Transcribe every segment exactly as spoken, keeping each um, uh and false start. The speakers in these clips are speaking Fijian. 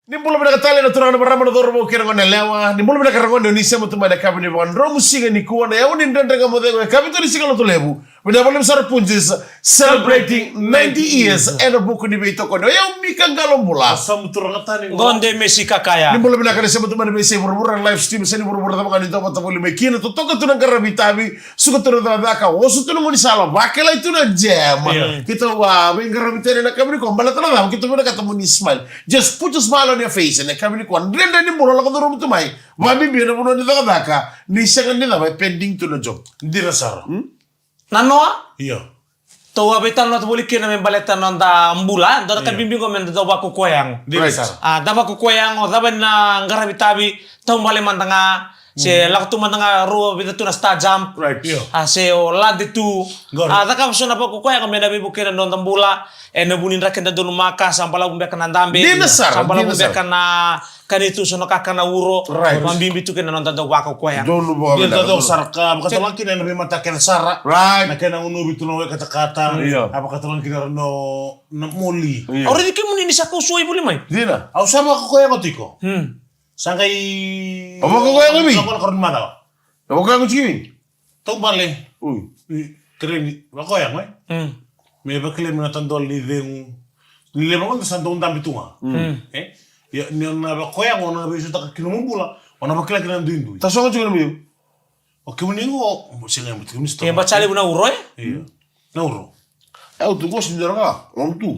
Ni bula vinaka tale na turaga, na marama, na cauravou kei na goneyalewa. Ni bula vinaka ragone, ni sema tu mai na yakavi ni vakadromu siga nikua, na yavu ni Dredre Ga Mo Cegu, yakavi tu ni Siga Lotulevu. Vinaka vakalevu sara Punjas, celebrating ninety years ena vuku ni veitokoni. O yau Mika Qalobula. Samu turaga tani. Gone Mesi Kakaya. Ni bula vinaka, ni sema tu mai na veiyasai vuravura, live stream, yasai ni vuravura, cava ga ni dau vata voli mai kina, totoka tu na qaravi tavi, suka tu na cakacaka, oso tu na gaunisala, vakilai tu na jam. Io. Keitou a veiqaravi tale ena yakavi nikua, baleta na cava, keitou vinakata mo ni smile. Just put a smile on your face ena yakavi nikua. Dredre ni bula, lako curuma tu mai. Vabibi ena vanua ni cakacaka, ni sega ni cava, e pending tu na job. Dina sara. Hmm? Nanoa? Io. Tou a veitalanoa tu voli kina me baleta na noda bula, e? Dua na ka bibi qo me da dau vakaukauwa yago. Dina sara. A, da vakaukauwa yago, cava na qaravi tavi, taubale mada ga, se lako tu mada ga rua, vica tu na star jump. Right. Io. A, se o lade tu. Qori. A, cakava so na vakaukauwa yago me na veivuke na noda bula, ena vu ni draki da donumaka, sa balavu beka na dabe. Dina sara, sa balavu beka na kani tu so na kakana uro. Right. Vabibi tu kina na noda dau vakaukauwa yago. Donu vakavinaka. Donu sara ka, vakatala kina ena veimataka kece sara. Right. Na kena gunuvi tu na wai katakata. Io. A vakatala kina ra no, na moli. Io. Au raici kemuni ni sa kau suai voli mai. Dina. Au sa vakaukauwa yago tiko. Hmm. Sa qai. O vakaukauwa yago mai? Sa kau na karua ni macawa. O vakaukauwa yago tiko mai? Taubale. Ui. Ui, kerei ni, vakaukauwa yago, e? Mm. Me vakilai me na tadola ni cegu. Ni levu na gauna sa dau dabe tu ga. Mm. E? Ia, ni o na vakaukauwa yago, o na veisautaka kina nomu bula, o na vakila kina na duidui. Tasogo tiko na meu. O kemuni qo, sega, kemuni sa. Ia, ba sa levu na uro, e? Ia. Na uro. E, au tu qo se dua ga, lom tu.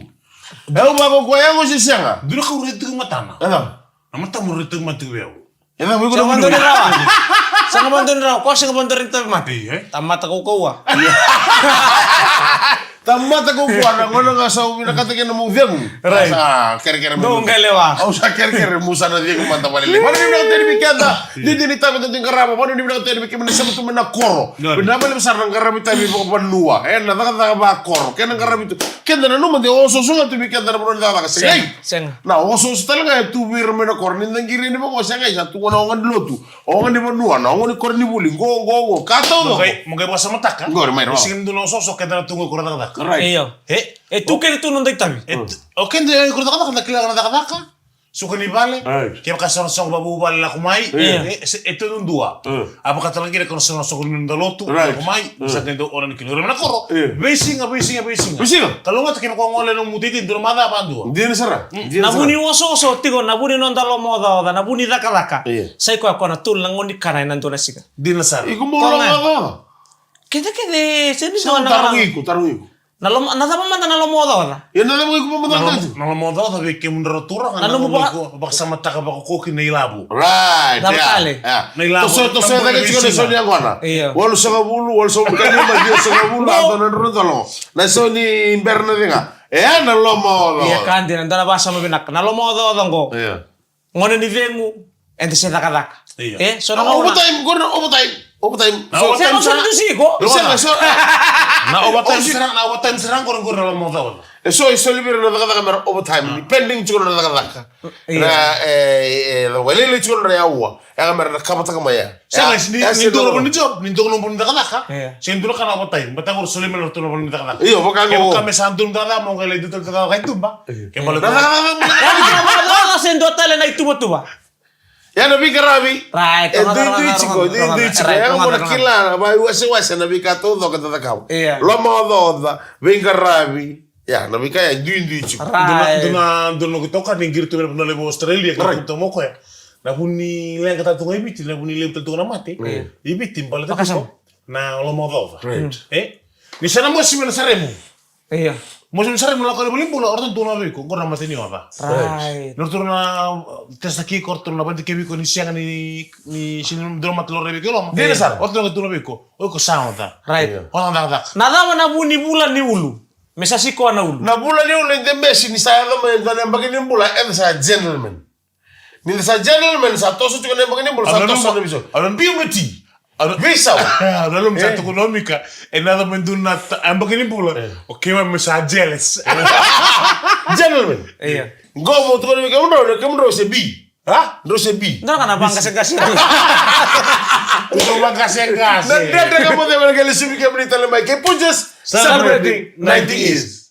E, au vakaukauwa yago se sega. Dua na ka au raica tiko matana. E cava? Na matamu raica tiko mata tiko vei au. E cava, iko na vuni? Sega vakadua ni rawa. Sega vakadua ni rawa. Ko sega vakadua ni tauvimate. Io, e? Tamata kaukauwa. Tamata kaukauwa, na gauna ga sa vinakata kina mo cegu. Right. Sa kerekere. Dou qai lewa. Au sa kerekere, mo sa na cegu mada vakalailai. Vanuinui vinaka tale vei keda. Didi ni tavi da dui qarava. Vanuinui vinaka tale vei kemuni na sema tu mai na koro. Vinaka vakalevu sara na qaravi tavi vakavanua. E, na cakacaka vakoro. Kei na qaravi tu. Keda nanuma de osooso ga tu vei keda na vanua ni cakacaka. Sega. Sega. Na osooso tale ga e tu vei ira mai na koro, ni da qiri yani vaqo, sega, sa tu ga na oga ni lotu, oga ni vanua, na oga ni koronivuli, qo, qo, qo, ka taucoko. Mo qai, mo qai vakasamataka. Qori mai rawa. Sega ni dua na osooso keda na tu ga i koro cakacaka. Right. Io. E? E tu kece tu noda itavi. E tu, o keda i koro cakacaka, da kila na cakacaka. Suka ni vale, right, kevaka sa na soqo vavuvale lako mai, io, e, se, e tu e dua. Io. A vakatala kina ka na sa na soqo ni noda lotu, right, lako mai, io, sa qai dau ona ni kina. Ira mai na koro, io, veisiga, veisiga, veisiga. Veisiga. Kalougata kevaka o gole nomu itavi, dua na macawa, dua. Dina sara. Mm. Dina sara. Na vu ni osooso tiko, na vu ni noda lomaocaoca, na vu ni cakacaka. Io. Sa i koya ko na tolu na gauna ni kana ena dua na siga. Dina sara. Iko mo lomaocaoca. Kece, kece, se ni sa dua na tarogi iko, tarogi iko. Na loma, na cava mada na lomaocaoca? Ia na cava iko mada na loma, na lomaocaoca vei kemudrau turaga, na nomu vaka, vakasamataka vakakoki na ilavo. Right, na vakale. Ia. Na ilavo. Toso, toso, na cake tiko na sau ni yaqona. Io. Walusagavulu, walusagavulu ka lima, ciwasagavulu, na dua na drau na colo. Na sau ni bera na cega. E, na lomaocaoca. Ia ka dina, na dua na vakasama vinaka. Na lomaocaoca qo. Io. Gone ni cegu, eda se cakacaka. Io. E, so na gauna. Overtime, qori na overtime. Overtime. Na overtime sara. Sega, so. Sega, so. Na overtime sara, na overtime sara, qori, qori na lomaocaoca. E so, e so, soli vei ira na cakacaka mera overtime. Pending tiko na cakacaka. Io. Na, e, e, na vakalailai tiko na aua. E, mera na kavataka mai ya. Sega, ni, ni dua na vanua ni job, ni dua na vanua ni cakacaka. Io. Sega ni dua na ka na overtime, baleta qori soli mai na ratou na vanua ni cakacaka. Io, vaka qo. Kevaka me sa dua na cakacaka, mo qai lai dua tale cakacaka i tuba. Io. Ke baleta. Na cakacaka, na cakacaka, na cakacaka, se dua tale na ituvatuva. Ia na veiqaravi. Right, e duidui tiko, duidui tiko. Ia mo na kila, vakaiwasewase na veika taucoko da cakava. Io. Lomaocaoca, veiqaravi. Ia, na veika ya duidui tiko. Right. Dua na, dua na, dua na noqu itokani qiri tu vei na vanua levu Australia, qai tu mai o koya. Na vu ni leqa tale tu ga i Viti, na vu ni levu tale tu ga na mate. Mm. I Viti, baleta tiko na lomaocaoca. Right. E? Ni sa na mosi mai na saremu. Io. Mosi mai na saremu, lako i valenibula, o ratou dau na vei iko, qori na mate ni oca. Right. Ni ratou na test-taki iko, o ratou na vakadikevi iko ni sega ni, ni sega ni dua na mate laurai vei iko i loma. Dina sara. O ratou na dau na vei iko, o iko sa oca. Right. Io. Oca cakacaka. Na cava na vu ni vula ni ulu? Me sa sikoa na ulu. Na vula ni ulu e de besi ni sa yaco mai e dua na yabaki ni bula, eda sa gentleman. Ni da sa gentleman, sa toso tiko na yabaki ni bula, sa toso na veisau. Puberty. Veisau. Au nanuma sa tukuna o Mika, ena yaco mai dua na yabaki ni bula, o keimami sa jealous. Gentleman. Io. Qo mo tukuna vei kemudrau, kemudrau se bi. Ha? Drau se bi. Drau ka na vaqaseqase. Drau vaqaseqase. Na Dredre Ga Mo Cegu ena qai lesu vei kemuni tale mai kei Punjas. Celebrating ninety years.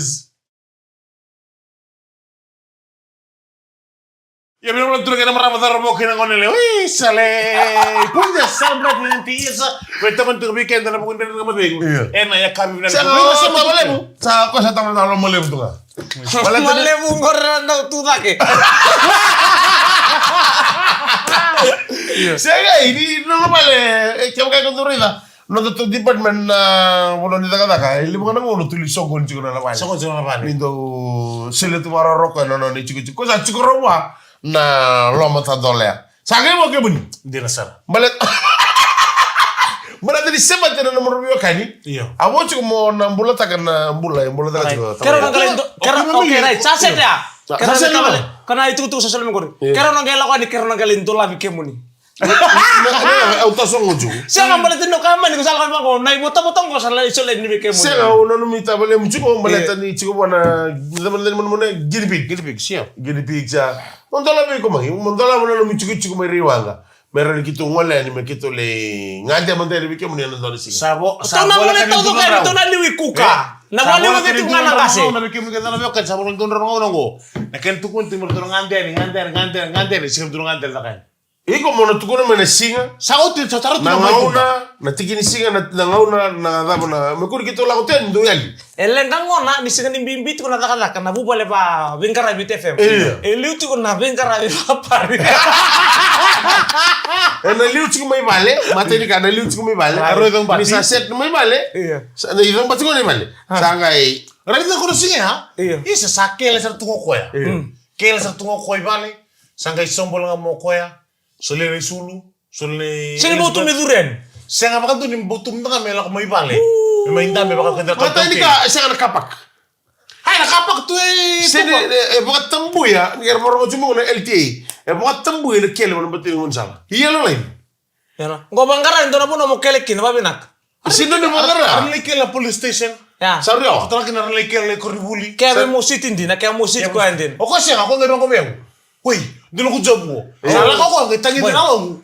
Yes. Ia, vinavinaka tu na kena marama cauravou kei na gone levu. Oi, sale. Punja celebrate twenty years. Vei tamani tu weekend na vuku dela na macegu. Ia. Ena yakavi vinaka. Sa ko sa tama levu. Sa ko sa tama na lomo levu tu ga. Lomo levu qori na dau tu cake. Ia. Sega, ni, ni, ni, ni, ni, ni, ni, ni, ni, ni, ni, ni, ni, ni, ni, ni, ni, ni, noda tou department na vanua ni cakacaka, e levu ga na gauna tou lai soqoni tiko na vale. Soqoni tiko na vale. Ni dau solia tu vakarorogo ena nona itikotiko. Ko sa tiko rawa na loma ta dolea. Sa qai vo kemuni. Dina sara. Baleta, baleta ni sema tena na nomu veiwekani. Io. A vo tiko mo na bulataka na bula, e bulataka tiko. Kero na qai do, kero, okay, right. Sa sete a. Kero na qai, kana itukutuku sa solo me qori. Io. Kero na qai lako ni, kero na qai dolavi kemuni. Au tasogo tiko. Sega, baleta ni o kaya mai ni ko sa lako vaqo, na ivotavota qo sa lai solia ni vei kemuni. Sega, au nanumi tavalemu tiko, baleta ni tiko vua na, na, na, na, na, guinea pig. Guinea pig, sia. Guinea pig, sia. Mo dola vei iko mai, mo dola mo nanumi tiko, tiko mai Raiwaqa. Me rawa ni keitou gole yani, me keitou lai gade mada yani vei kemuni ena dua na siga. Sa vo, sa vo, na vale taucoko yani, tou na liu i kuka. Na vale tiko ga na qase. Na vei kemuni kece na veiwekani, sa vo na dua na gauna qo. Na kena tukuni tu me ratou gade yani, gade yani, gade yani, gade yani, siga me tou na gade yani, caka yani. Iko mo na tukuna mai na siga. Sa oti, sa tara tu na gauna, na tiki ni siga, na, na gauna, na cava na, me kuri keitou lako tu yani, dou yali. E leqa gona, ni sega ni bibi tiko na cakacaka, na vuvale va veiqaravi Viti F M. Io. E liu tiko na veiqaravi va Pari. E na liu tiko mai vale, matai ni ka na liu tiko mai vale. Vale. Ni sa set mai vale. Io. Sa, na icabati tiko mai vale. Ha. Sa qai. Raica ko na siga ya? Io. Isa sa kele sara tu ga o koya. Io. Mm. Kele sara tu ga o koya i vale. Sa qai sobola ga mo koya. Solia na isulu, solia na i- Sega ni bau tu me curu yani. Sega vakadua ni bau tu mada ga me lako mai vale. Me mai dabe vaka keda. Matai ni ka, sega na car park. Ai, na car park tu e Sega ni, Tuba. E, e vakatabuya, ni era vakarogo tu mai na L T A. E vakatabuya na kele mai na bati ni gaunisala. Yellow line. Ia na. Qo vaqara e dua na vanua mo kele kina, vavinaka. Sega ni vaqara. Ra lai kele na police station. Ia. Sa ria. Tara kina ra lai kele na koronivuli. Ke a vei mositi dina, ke a mositi koya dina. O koya sega, o koya qai rogo vei au. Oi, dua na noqu job qo. Sa lako o koya qai tagi dina na loqu.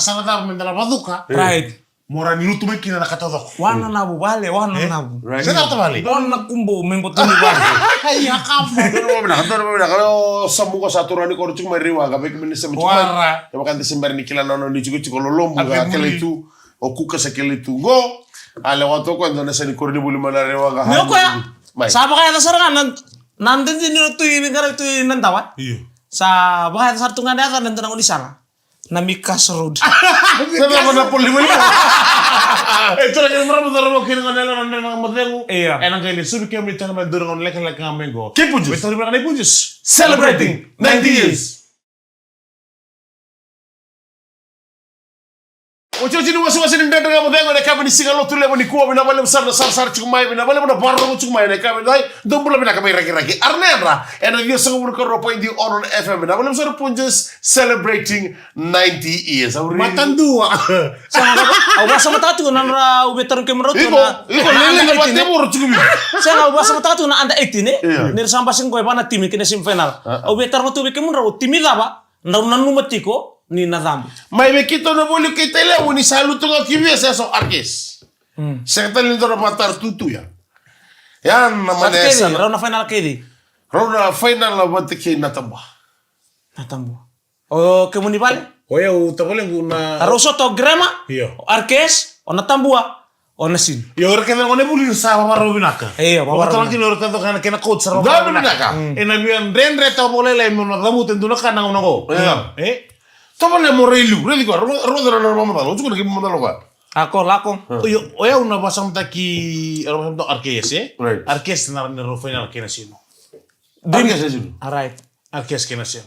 sasana cava me da na vacuka. Right. Mo ra ni lutu mai kina na ka taucoko. Wana na vu vale, wana na vu. Right. Sega ta vale. Wana kubo me botoni vale. Ia ka mo. Donu vinaka, donu vinaka. O samuka sa toro ni koro tiko mai riwa, ka veki mene sema tiko mai. Wara. E vaka de sembari ni kila na nona ni tiko tiko lolobu, ka kele tu. O kuka sa kele tu. Go. A lewa toko e dona sa ni koro ni vuli mai na riwa, ka. Ni o koya. Mai. Sa vaka ya sara ga na, na dede ni tu i gara tu i na dawa. Io. Sa vaka ya sara tu ga na ya na dona ni sara. Na Mikas Road. Sa cava na poli mai. E tara kei mara mara mara kei na gone na na mara cegu. Ia. E na qai le suru kei mai tana mai duru gone leka leka ga mai qo. Kei Punjas. Mai tara mai na Punjas. Celebrating ninety years. Oti oti ni wasa wasa ni dredre ga mo cegu na kava ni siga lotu levu ni kua, vinaka vakalevu sara na sarasara tiko mai, vinaka vakalevu na vakarorogo tiko mai na kava ni dai. Dou bula vinaka mai Rakiraki. Arnedra, e na ciwa sagavulu ka rua point ono na F M, vinaka vakalevu sara Punjas celebrating ninety years. Au rili. Matadua. Sa, au vakasamataka tiko na nodra, au via tarogi kemudrau tiko na, iko, iko na lele na under eighteen, vate e? Moro tiko vei. Sa, au vakasamataka tiko na under eighteen, e? Io. Ni ra sa basika qo e va na timi ki na semifinal. A, a. Au via taroga tu vei kemudrau, timi cava drau nanuma tiko ni na cabe. Mai vei keitou na voli kei Tailevu ni sa lutu ga ki via se so Arkes. Mm. Sega tale ni dua na vakataratutu ya. Ya na mane sa. Rau na final kei cei? Rau na final vata kei Natabua. Natabua. O kemuni vale? O yau tavalequ na. Rau sota o Grema, io, o Arkes, o Natabua, o Nasinu. Io, ira kece na gone vuli sa vavarau vinaka. Io, vavarau vinaka. Kina ira kece na kena coach sa vavarau vinaka. Mm. E na via dredre toka vakalailai mo na cavuta e dua na ka na gauna qo. Io. E? Tovolea mo rai liu, raici koya, rogoca na nona vakamacala, o tukuna kei vakamacala koya. Lako, lako. Io, o yau na vakasamataki, na vakasamataki Arkes, e? Right. Arkes na, na rau final kei Nasinu. Dream. Arkes Nasinu. Alright. Arkes kei Nasinu.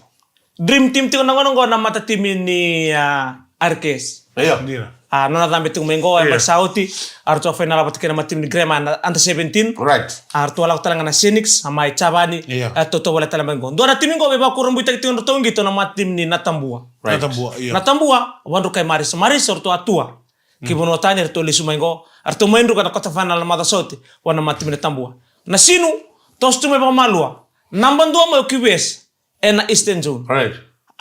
Dream team tiko na gauna qo na matatimi ni, a, Arkes. Io. Dina. A, nona cabe tiko mai qo, e, io, mai sa oti. A ratou a final vata kei na matatimi ni Grema na under seventeen. Right. A ratou a lako tale ga na Senix, a mai Javani. Io. A totovolea tale mai qo. Dua na timi qo me vakurabuitaki tiko na ratou qito na matatimi ni Natabua. Right. Natabua, io. Natabua, vadrukai Maris. Maris, o ratou a tua. Ki vanua tani, eratou lesu mai qo. Eratou mai druka na quarter final na macawa sa oti vua na matatimi Natabua. Nasinu, toso tu mai vakamalua. Naba dua mai o Q V S ena Eastern Zone. Right.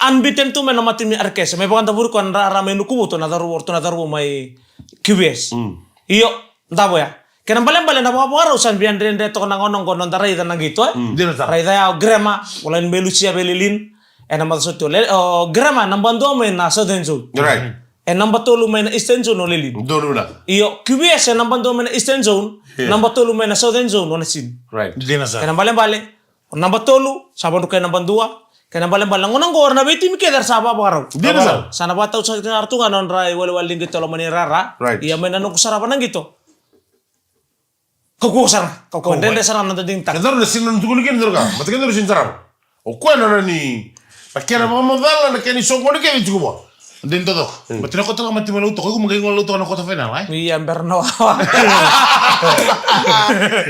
Unbeaten tu mai na matatimi Arkes. Mai vakadavori koya na rara mai Nukuvuto na caruvu, o ratou na caruvu mai Q V S. Mm. Io, davo ya. Kena balebale na vakavakarau sa via dredre toka na gauna qo noda raica na qito, e? Mm. Dina sara. Raica ya o Grema, o Laini Melusia vei Lilin. Ena macawa sa oti o Le-, o Grema naba dua mai na Southern Zone. Right. E naba tolu mai na Eastern Zone o Lilin. Donu vinaka. Io, Q V S e naba dua mai na Eastern Zone, io, naba tolu mai na Southern Zone o Nasinu. Right. Dina sara. Kena balebale, o naba tolu sa vadrukai naba dua. Kena balebale na gauna qo era na veitimi kece era sa vakavakarau. Dina sara. Sa na vakatau sa tu ga nodra iwalewale ni qito loma ni rara. Right. Ia mai na noqu sarava na qito. Kaukauwa sara, kaukauwa. Dredre sara na noda digitaka. Keda rau na sega ni tukuni kina, dua na ka. Baleta keda rau sega ni sarava. O koya na nona ni, na kena vakamacala, na kena isoqoni kece tiko vua. Deni totoka. Mm. But na kotoka mati ma lautoka, iko ma qai gona lautoka na quarter final, ai? Ia, bera na wawa.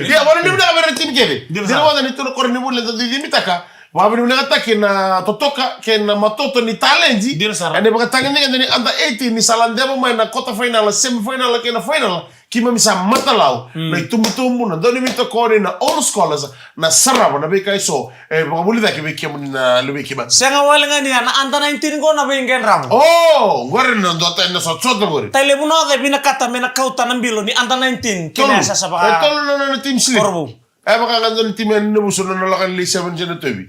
Ia, vaka ni vinaka vei ira na timi kece. Dina sara. Dina vaka ni tu na koronivuli eda dui cimitaka. Vaka ni vinakataki na totoka kei na matoto ni taledi. Dina sara. Ena vakatagedegede ni under eighteen ni sa ladeva mai na quarter final, semi final kei na final. Keimami sa matalau, mm, na itubutubu, na dauniveitokoni, na old scholars, na sarava, na veika eso e vakavuli cake vei kemuni na luvei keimami. Sega wale ga ni a na under nineteen qo na veiqedrava. O, qori na dua tani na sotasota qori. Tailevu na oca e vinakata me na kauta na bilo ni under nineteen. Tolu. Kena yasayasa vaka. E tolu na, na, na team slip. Korovou. E vaka ga dua na team ya ni Navuso na, na lako ni lai seven se na twelve.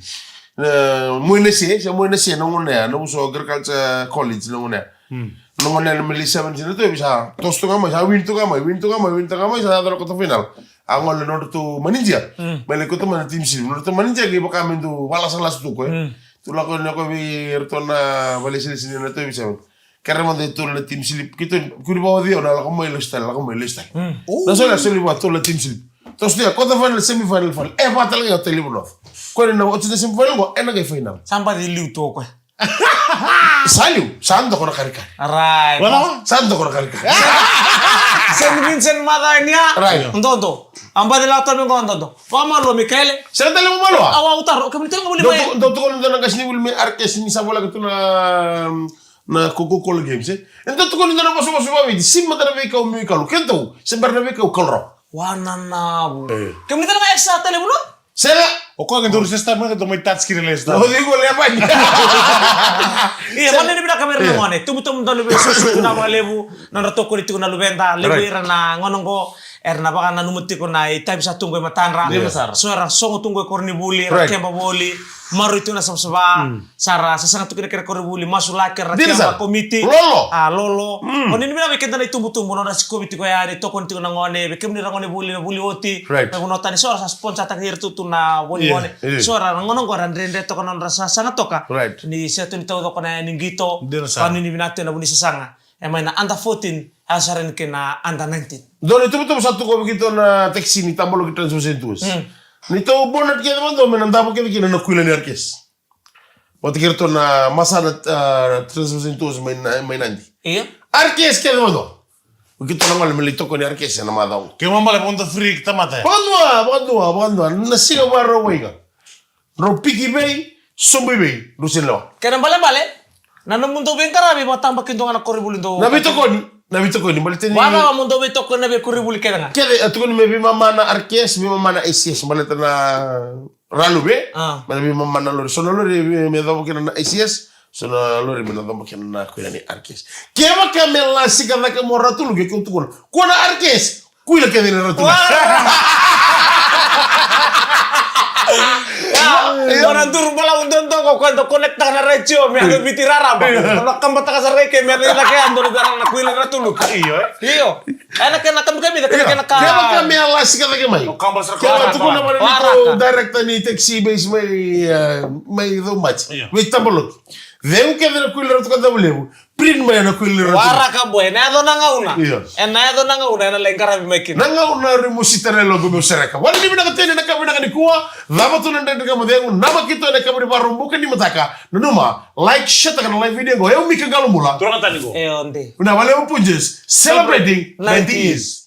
Na Moenase, se Moenase na gauna ya, Navuso Agriculture College na gauna ya. Mm. Na gauna ya na mai lai seven se na twelve sa toso tu ga mai, sa win tu ga mai, win tu ga mai, win tu ga mai, sa yaco na quarter final. A gole na nodratou manager. Mm. Mai lai kauta mai na team slip. Nodratou manager qai vaka me dau valasalasa tu koya. Mm. Tu lako ni koya vei iratou na valesilesili na twelve seven. Kere mada e tolu na team slip. Keitou, kuri vakaoci au na lako mai, lesu tale, lako mai, lesu tale. Mm. Na soli, soli vaka tolu na team slip. Toso tu ya, quarter final, semi final, final. E, vaka tale ga ya o Tailevu North. Koya na oti na semi final qo, ena qai final. Sa baci liu tu o koya. Sa liu, sa doko na karikari. Right. Wala? Sa doko na karikari. Saint Vincent Macawa ni a. Right. Dodo. A baci lako tale qo dodo. Vakamalua Mikaele. Sega tale mo malua. Au, au taro, kemuni tale ga vuli mai. Dou, dou tukuna dua na qasenivuli mai Arkesi ni sa voleka tu na, na Coca-Cola Games, e? E dau tukuni dua na vosavosa vakaViti, sega mada na veikau meu kalu. Keitou, se bera na veikau kalu rawa. Wananavu. E. Kemuni tale ga extra tale vula? Sega. O koya qai dau resist mai, qai dau mai touch kina lesu. O cei qo lewe ni. Ia, mani ni vinaka vei ira na gone. Tubutubu dau ni veisusu na vakalevu. Nodra tokoni tiko na luveda. Levu ira na gone qo. Era na vakananuma tiko na itavi sa tu qo e matadra. Dina sara. So era sogo tu qo e koronivuli, era keba voli, maroroi tu na savasava. Mm. Sa ra sasaga tu kina kena koronivuli, masulaki, era keba, komiti. Lolo. A, lolo. Mm. O ni vinaka vei keda na itubutubu, nodra sikovi tiko yani, tokoni tiko na gone, vei kemuni ra gonevuli, na vuli oti. Right. Na vanua tani, so era sa sponsor taka ira tu tu na voli gone. Yeah. So era na gone qo era dredre toka na nodra sasaga toka. Right. Ni se tu ni taucoko na yani qito. Dina sara. Ka ni vinaka tu na vu ni sasaga. E mai na under fourteen, a sara ni kei na under nineteen. Dua na itubutubu sa tu qo vei keitou na taxi ni Tabaloki Transfer Centres. Mm. Neitou bonat kece vakadua me na davo kece kina na kuila ni Arkesi. Vata kei ratou na Masana, ah, Transfer Centres mai na, mai Nadi. Io. Arkesi kece vakadua. Vei keitou na gole me lai tokoni Arkesi ena macawa. Ke mamale vakadua free ki tamata ya. Vakadua, vakadua, vakadua. Na siga Vakarauwai ga. Drau piki vei, sobu i vei, drau sega ni lewa. Kena balebale, na nomudou veiqaravi vakatabakidua ga na koronivuli dou. Na veitokoni, na veitokoni, baleta ni. Vakacava mo dou veitokoni na veikoronivuli kece ga? Kece, e tukuni me veimama na Arkesi, veimama na A C S, baleta na Raluve, ah, me na veimama na lori. So na lori me, me yacova kina na A C S, so na lori me na yacova kina na kuila ni Arkesi. Kevaka me lasika cake mai o Ratu Luke, ke o tukuna, kua na Arkesi, kuila kece na Ratu Luke. Io. Io. Io, na duru balavu dodoko, ko eda connect-taka na retio, me yaco Viti raraba. Io. Na kabataka sara ike, me yaco i cake, donu dara na kuila na Ratu Luke. Io, e? Io. Ena kena kamikamica, kena, io, kena ka. Kevaka me a lasika cake mai. Kevaka tukuna mai na neitou director ni taxi base mai, eh, mai Caumaji. Io. Mai Tabaloki. Cegu kece na kuila Ratu Kacavulevu. Print mai na kuila Ratu. Waraka boy, ena yaco na gauna. Io. Ena yaco na gauna, ena lai qaravi mai kina. Na gauna rui musita na yaloqu meu sereka. Wale ni vinaka tena na ka vinaka nikua. Cava tu na dredre ka mo cegu. Nama keitou ena yakavi ni Vakaraubuka ni mataka. Nanuma, like, share-taka na live video qo. Eu Mika Qalobula. Turaga tani qo. E ode. Vinaka vakalevu Punjas. Celebrating ninety years.